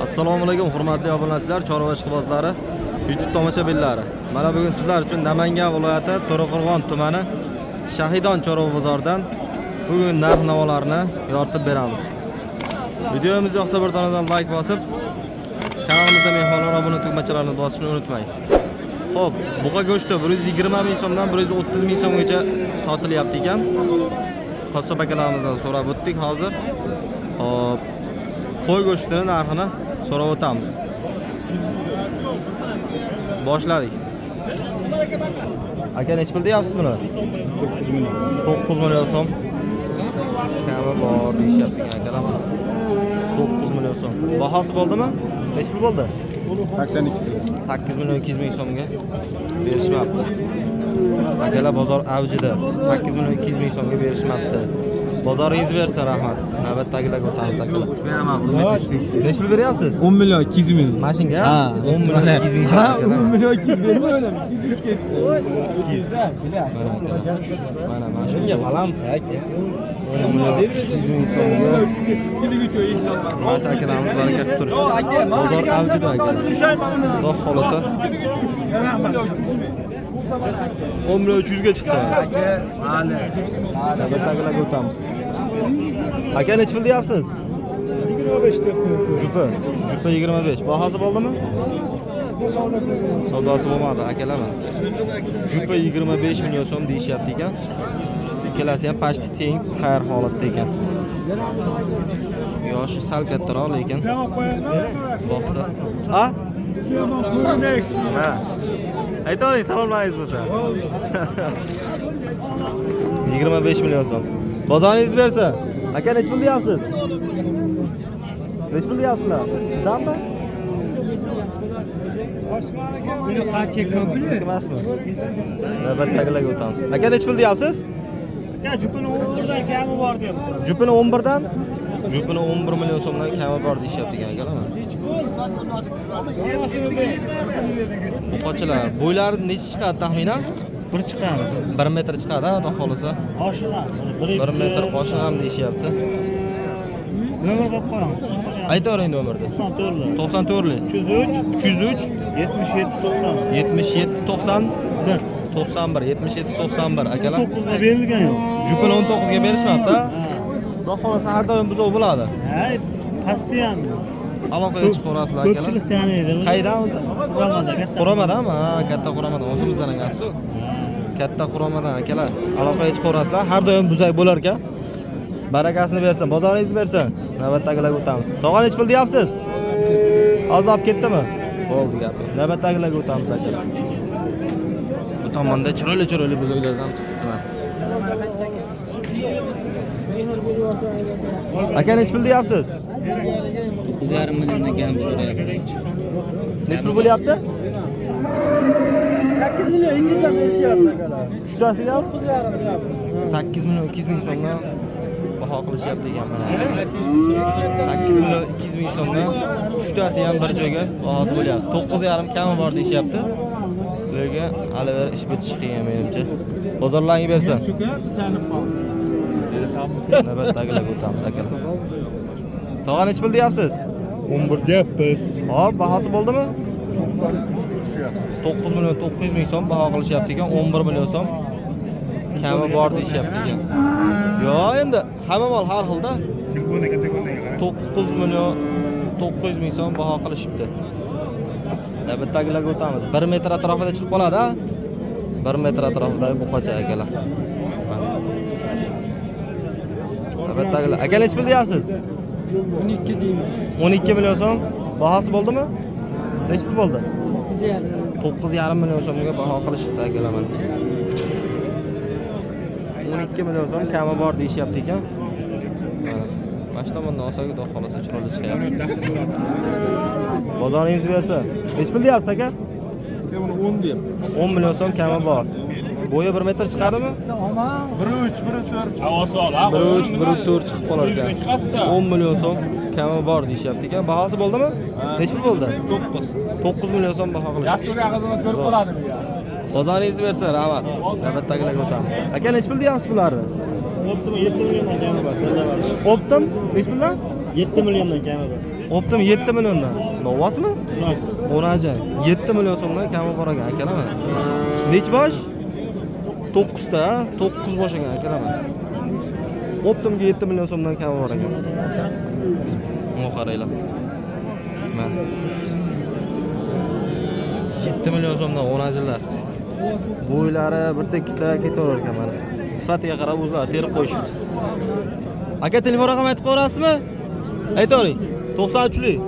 Assalomu alaykum hurmatli obunachilar, chorva ishqibozlari, YouTube tomoshabinlari. Mana bugun sizlar uchun Namangan viloyati To'raqo'rg'on tumani Shahidon chorva bozoridan bugun narx navolarni yoritib beramiz. Videomiz yoqsa bir donadan like bosib, kanalimizda mehmonlar obuna tugmachalarini bosishni unutmang. Xo'p, buqa go'shti 120 ming so'mdan 130 ming so'mgacha sotilyapti ekan. Qassob akalarimizdan so'rab o'tdik hozir. Xo'p, qo'y go'shtini narxini so'rab o'tamiz. Boshladik. Aka, nechi pul deyapsiz buni? 9 million. 9 million so'm. Kami bor deyishyapti ekan akalar mana. 9 million so'm. Bahosi bo'ldimi? Nechi pul bo'ldi? 82. 8 million 200 ming so'mga berishmabdi. Akalar, bozor avjida. 8 million 200 ming so'mga berishmabdi. Bozoringiz bersin, rahmat. Navbatdagilarga o'tamiz, akalar. Beraman, hurmatli. Nechi pul beryapsiz? 10 million 200 ming. Mashinga? Ha. 10 million 200 ming so'm. Ha, Akalar. 10 million 200 berma, 200 ketdi. 200. Mana akalar. Mana shu. Shunga baland aka. 10 million 200 ming so'mga. Mas akalarimiz baraka qilib turishdi. Bozor avjida, akalar. Xudo xohlasa 10 million 300 ga chiqdi. Aka, hali. Navbatdagilarga o'tamiz. Aka, nechi pul deyapsiz? 25 deb qo'ydi. Jupi. Jupi 25. Bahosi bo'ldimi? Savdosi bo'lmadi, akalar. Jupi 25 million so'm deyishyapti ekan. Ikkalasi ham почти teng, xayr holatda ekan. Yoshi sal kattaroq, lekin boqsa. A? Ha. Aytavering, salomlaringiz bo'lsa. 25 million so'm. Bozoringiz bersa. Aka, nechi pul deyapsiz? Nechi pul deyapsizlar? Sizdanmi? Buni qancha ko'p? Sizniki emasmi? Navbatdagilarga o'tamiz. Aka, nechi pul deyapsiz? Aka, jupini 11dan kami bor deyapti. Jupini 11 dan? Jupini 11 million so'mdan kami bor deyishyapti ekan, akalar. Buqachalar bo'ylari necha chiqadi taxminan? Bir chiqadi. 1 metr chiqadi, xudo xohlasa. Oshiq. 1 metr oshiq ham deyishyapti. Nomer qo'yib qo'yamiz. Aytavering nomerni. 94. 94 303 303 77 90 77 90 1. 91 77 91, akalar. 9 ga berilgan yo'q. Jupini 19 ga berishmabdi. Xudo xohlasa har doim buzov bo'ladi. Ha, pasti ham. Aloqaga chiqaverasizlar, akalar. Ko'pchilik taniydi. Qayerdan o'zi? Quramadan katta. Quramadanmi? Ha, katta Quramadan. O'zimizdan ekansiz. Katta Quramadan, akalar. Aloqaga chiqaverasizlar. Har doim buzak bo'lar ekan. Barakasini bersin, bozoringizni bersin. Navbatdagilarga o'tamiz. Tog'a, nechi pul deyapsiz? Hozir olib ketdimi? Bo'ldi, gap yo'q. Navbatdagilarga o'tamiz, akalar. Bu tomonda chiroyli chiroyli buzaklardan chiqibdi. Aka, nechi pul deyapsiz? 9,5 milliondan kam so'rayapmiz. Nechi pul bo'lyapti? 8 million 200dan berishyapti, akalar. Uchtasiga 9,5 deyapmiz. 8 million 200 ming so'mdan baho qilishyapti ekan mana. 8 million 200 ming so'mdan uchtasi ham bir joyga bahosi bo'lyapti. 9,5 kami bor deyishyapti. Lekin hali bir ish bitishi qiyin menimcha. Bozorlarga bersin. Navbatdagilarga o'tamiz, akalar. Tog'a, nechi pul deyapsiz? 11 deyapmiz. Hop, bahosi bo'ldimi? 9 million 900 ming so'm baho qilishyapti ekan, 11 million so'm kami bor deyishyapti ekan. Yo, endi hamma mol har xilda. 9 million 900 ming so'm baho qilishibdi. Navbatdagilarga o'tamiz. 1 metr atrofida chiqib qoladi, ha? 1 metr atrofidagi buqacha, akalar. Navbatdagilar. Aka, nechi pul deyapsiz? 12 deyman. 12 million so'm bahosi bo'ldimi? Nechi pul bo'ldi? 9,5. 9,5 million so'mga baho qilishibdi, akalar mana. 12 million so'm kami bor deyishyapti ekan. Mana mana shu tomondan olsak, xudo xohlasa chiroyli chiqyapti. Bozoringiz bersa. Nechi pul deyapsiz, aka? Buni 10 deyapti. 10 million so'm kami bor. Bo'yi 1 metr chiqadimi? 1.3, 1.4. 1.3, 1.4 chiqib qolar ekan. 10 million so'm kami bor deyishyapti ekan. Bahosi bo'ldimi? Nechi pul bo'ldi? 9. 9 million so'm baho qilishdi. Ko'rib qoladimi? Bozoringizni bersin, rahmat. Navbatdagilarga o'tamiz. Aka, nechi pul deyapsiz bularni? 7 milliondan kami bor. Optim nechi puldan? 7 milliondan kami bor. Optim 7 milliondan. Novvosmi? O'rajin. 7 million so'mdan kami bor ekan akalar mana. Nechi bosh? 9 ta, 9 bosh ekan akalar mana. Optimga 7 million so'mdan kami bor ekan. Bunga qaranglar. Mana. 7 million so'mdan o'rajinlar. Bo'ylari bir tekislar ketaverar ekan mana. Sifatiga qarab o'zlari terib qo'yishibdi. Aka telefon raqami aytib qo'yasizmi? Aytavering. 93lik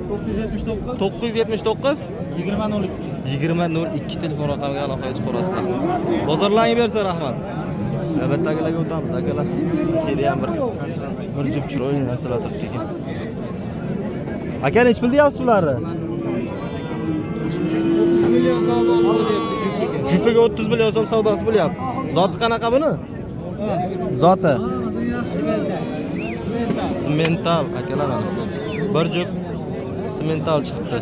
979 979 2002. 2002 telefon raqamiga aloqaga chiqaverasizlar. Bozorlarga bersa rahmat. Navbatdagilarga o'tamiz akalar. Ichida ham bir jup chiroyli narsalar turibdi ekan. Aka nechi pul deyapsiz bularni? 30 million savdosi bo'lyapti jupiga. Jupiga 30 million so'm savdosi bo'lyapti. Zoti qanaqa buni? Zoti Simental akalar mana. Bir jup simental chiqibdi.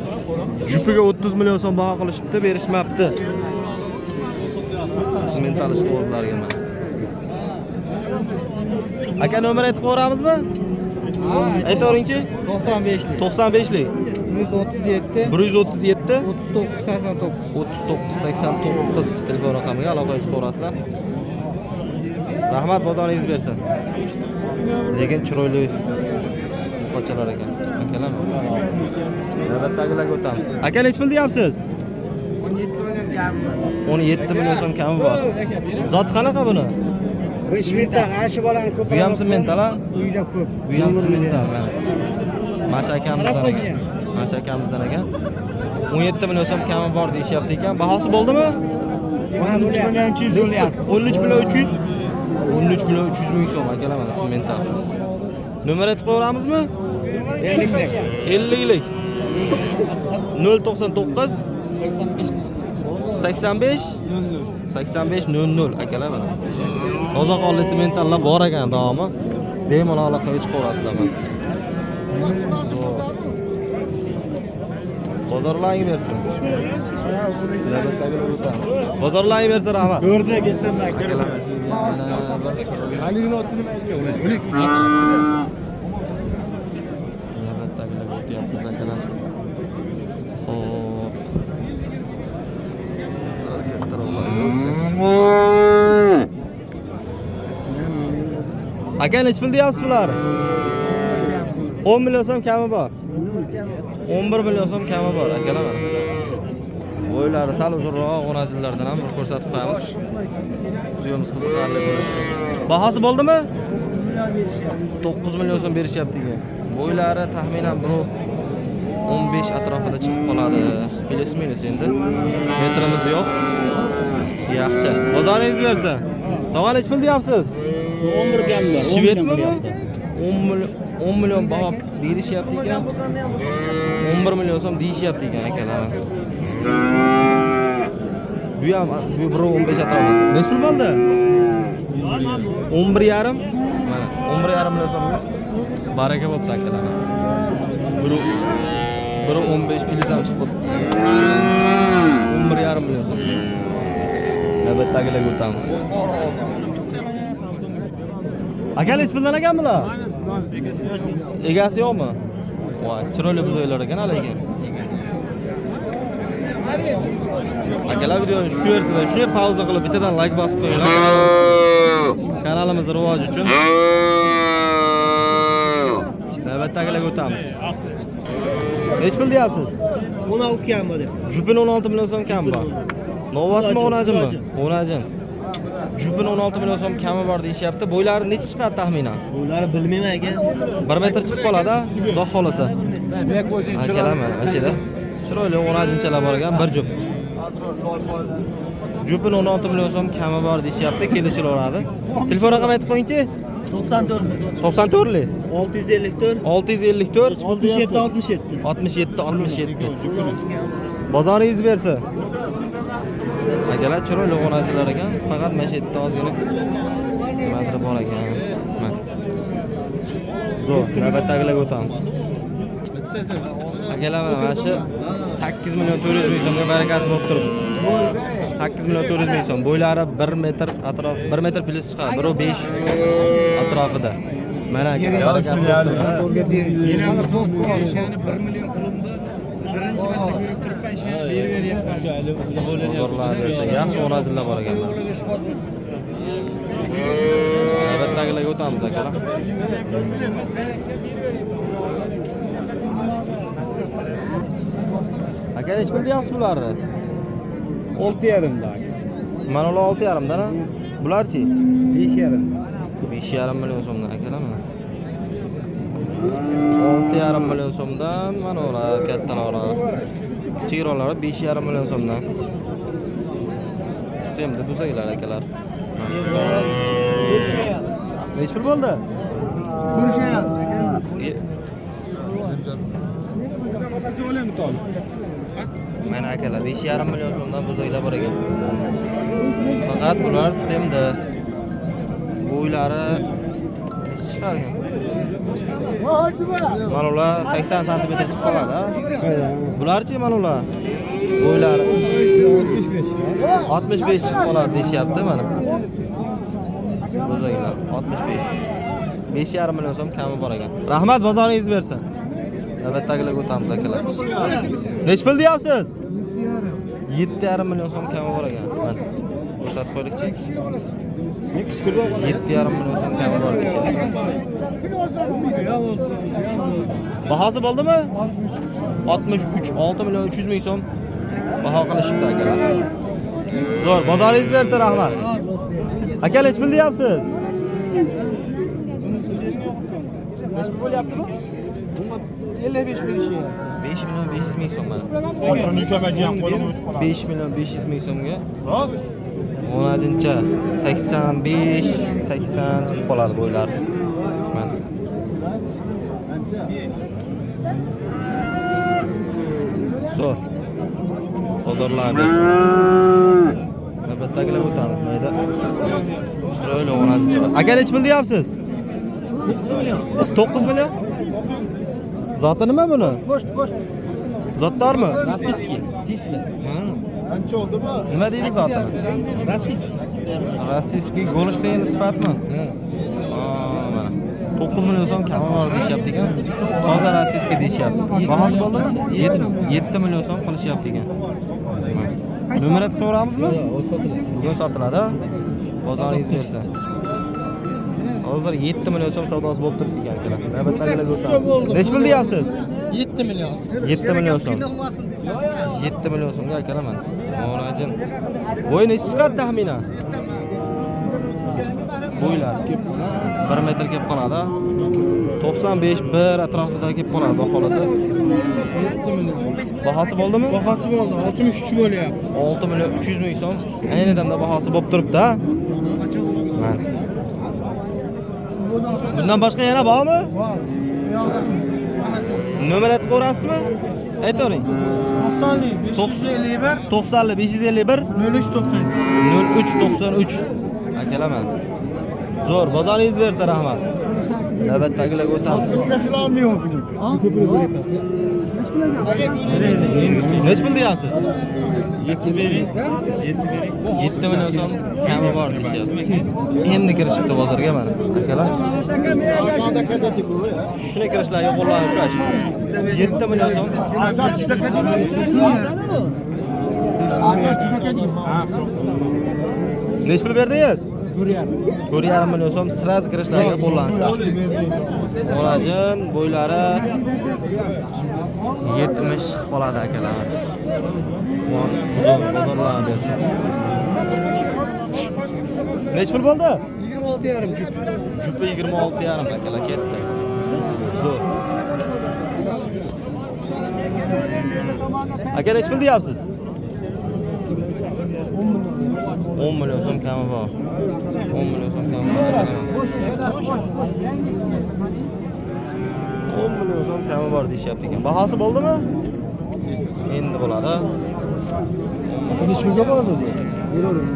Jupiga 30 million so'm baho qilishibdi, berishmabdi. Simental ishqibozlarga mana. Aka nomer aytib qo'yamizmi? Aytaveringchi. 95lik. 95lik 137 137 39 89. 39 89 telefon raqamiga aloqaga chiqaverasizlar. Rahmat, bozoringiz bersin. Lekin chiroyli pochalar ekan. Akalar. Navbatdagilarga o'tamiz. Aka nechi pul deyapsiz? 17 million kami bor. 17 million so'm kami bor. Zoti qanaqa buni? Bu simental, ana shu bolani ko'p. Bu ham simental, a? Uyda ko'p. Bu ham simental. Mana shu akamizdan ekan. Mana shu akamizdan ekan. 17 million so'm kami bor deyishyapti ekan. Bahosi bo'ldimi? 13 million 300 bo'lyapti. 13 million 300. 13 million 300 ming so'm akalar mana simental. Nomer aytib qo'yaveramizmi? 50lik. 50lik. 099 85 85 00 akalar mana. Toza qonli simentallar bor ekan davomi. Bemalol aloqaga chiqaverasizlar mana. Bozorlarga bersin. Navbatdagilar o'tamiz. Bozorlarga bersin rahmat. Ko'rdi, ketdim ben. Akalar. Mana bir chiroyli. Navbatdagilar o'tyapmiz akalar. Xo'p. Sal kattaroqlarga o'tsak. Aka nechi pul deyapsiz bular? 10 million so'm kami bor. 11 million so'm kami bor akalar mana. Bo'ylari sal uzunroq o'razillardan ham bir ko'rsatib qo'yamiz. Videomiz qiziqarli bo'lishi uchun. Bahosi bo'ldimi? 9 million so'm berishyapti ekan. Bo'ylari taxminan 1.15 atrofida chiqib qoladi. Plus minus endi. Metrimiz yo'q. Yaxshi. Bozoringiz bersin. Tog'a nechi pul deyapsiz? 11 kam bor. Shvedmi bu? 10 million baho berishyapti ekan. 11 million so'm deyishyapti ekan akalar. Bu ham bu 1.15 atrofida. Nechi pul bo'ldi? 11.5. Mana 11.5 million so'mga baraka bo'pti akalar. 1.15 plyus ham chiqib qoldi. 11.5 million so'm. Navbatdagilarga o'tamiz. Aka nechi puldan ekan bular? Egasi yo'qmi? Voy, chiroyli buzaylar ekan lekin. Akalar videoni shu yerda shunday pauza qilib bittadan like bosib qo'yinglar. Kanalimiz rivoji uchun. Navbatdagilarga o'tamiz. Nechi pul deyapsiz? 16 kam bor deb. Jupini 16 million so'm kam bor. Novvosmi, o'najinmi? O'najin. Jupini 16 million so'm kami bor deyishyapti. Bo'ylari necha chiqadi taxminan? Bularni bilmayman aka. 1 metr chiqib qoladi, xudo xolasa. Akalar mana mana shu yerda chiroyli o'najinchalar bor ekan, bir jup. Jupini 16 million so'm kami bor deyishyapti, kelishilaveradi. Telefon raqami aytib qo'yingchi. 94 94lik 654 654 67 67. 67 67. Bozoringiz bersin. Akalar chiroyli o'g'nachilar ekan, faqat mana shu yerda ozgina nimadir bor ekan. Mana. Zo'r, navbatdagilarga o'tamiz. Akalar mana shu 8 million 400 ming so'mga barakasi bo'lib turibdi. 8 million 400 ming so'm. Bo'ylari 1 metr atrof, 1 metr plyus chiqadi, 1.5 atrofida. Mana aka, barakasi bo'lsin. Shani 1 million pulimda birinchi marta ko'rib turibman, shani berib beryapman. Bozorlar bersin. Yaxshi o'najillar bor ekan. Navbatdagilarga o'tamiz akalar. Aka, nechi pul deyapsiz bularni? 6,5 da aka. Mana ular 6,5 dan, bularchi? 5,5. 5,5 million so'mdan akalar mana. 6,5 million so'mdan mana ular kattaroqlar. Kichikroqlari 5,5 million so'mdan. Sut emdi buzaklar akalar. Nechi pul bo'ldi? Mana akalar 5,5 million so'mdan buzaklar bor ekan. Faqat bular sut emdi. Bo'ylari nechi chiqargan? Mana ular 80 sm chiqib qoladi, ha? Bularchi mana ular? Bo'ylari 65 chiqib qoladi deyishyapti mana. Buzaklar 65. 5,5 million so'm kami bor ekan. Rahmat, bozoringiz bersin. Navbatdagilarga o'tamiz akalar. Nechi pul deyapsiz? 7,5 million so'm kami bor ekan. Mana ko'rsatib qo'ylikchi. 7,5 million so'm kami bor deyishyapti. Bahosi bo'ldimi? 63, 6 million 300 ming so'm baho qilishibdi akalar. Zo'r, bozoringiz bersin, rahmat. Aka, nechi pul deyapsiz? Nechi pul bo'lyapti bu? 55 million. 5 million 500 ming so'm mana. 5 million 500 ming so'mga. O'najincha 85 80 chiqib qoladi bo'ylari. Mana. Zo'r. Bozorlar bersin. Navbatdagilar o'tamiz mayda. Chiroyli o'najincha. Aka, nechi pul deyapsiz? 9 million. Zoti nima buni? Go'sht. Zotdormi? Rossiyskiy, чисто. Qancha oldi bu? Nima deydi zotini? Rossiyskiy. Rossiyskiy Golshteyn sifatmi? Mana. 9 million so'm kami bor deyishyapti ekan. Toza rossiyskiy deyishyapti. Bahosi bo'ldimi? 7 million so'm qilishyapti ekan. Nomer so'ramizmi? Bugun sotiladi. Bozoringiz bersin. Hozir 7 million so'm savdosi bo'lib turibdi ekan akalar. Navbatdagilarga o'tamiz. Nechi pul deyapsiz? 7 million. 7 million so'm. 7 million so'mga akalar mana. O'rajin. Bo'yi nechi chiqadi taxminan? Bo'ylar 1 metr kelib qoladi. 95 1 atrofida kelib qoladi baholasa. 7 million. Bahosi bo'ldimi? Bahosi bo'ldi. 63 bo'lyapti. 6 million 300 ming so'm. Ayni damda bahosi bo'lib turibdi, ha? Mana. Bundan boshqa yana bormi? Bor. Nomer aytib ko'rasizmi? Aytavering. 90 551 90 551 03 93. 03 93. Akalar mana. Zo'r, bozoringiz bersa, rahmat. Navbatdagilarga o'tamiz. Nechi pul deyapsiz? 7 bering. 7 bering. 7 million so'm kami bor deyishyapti. Endi kirishibdi bozorga mana akalar. Shuni kirishlarga qo'llarni ushlash. 7 million so'm. Nechi pul berdingiz? 4,5 million so'm sraz kirishlarga qo'llarni ushlash. O'rajin bo'ylari 70 qoladi akalar. Bozorlar bersin. Nechi pul bo'ldi? 26,5 jup. Jupi 26,5 akalar ketdi. Zo'r. Aka, nechi pul deyapsiz? 10 million so'm kami bor. 10 million so'm kami bor. 10 million so'm kami bor deyishyapti ekan. Bahosi bo'ldimi? Endi bo'ladi. Nechi pulga bo'ldi? Beravering.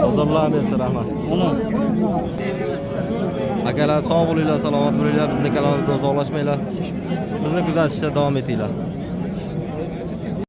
Bozorlar bersa, rahmat. Akalar, sog' bo'linglar, salomat bo'linglar. Bizni kanalimizdan uzoqlashmanglar. Bizni kuzatishda davom etinglar.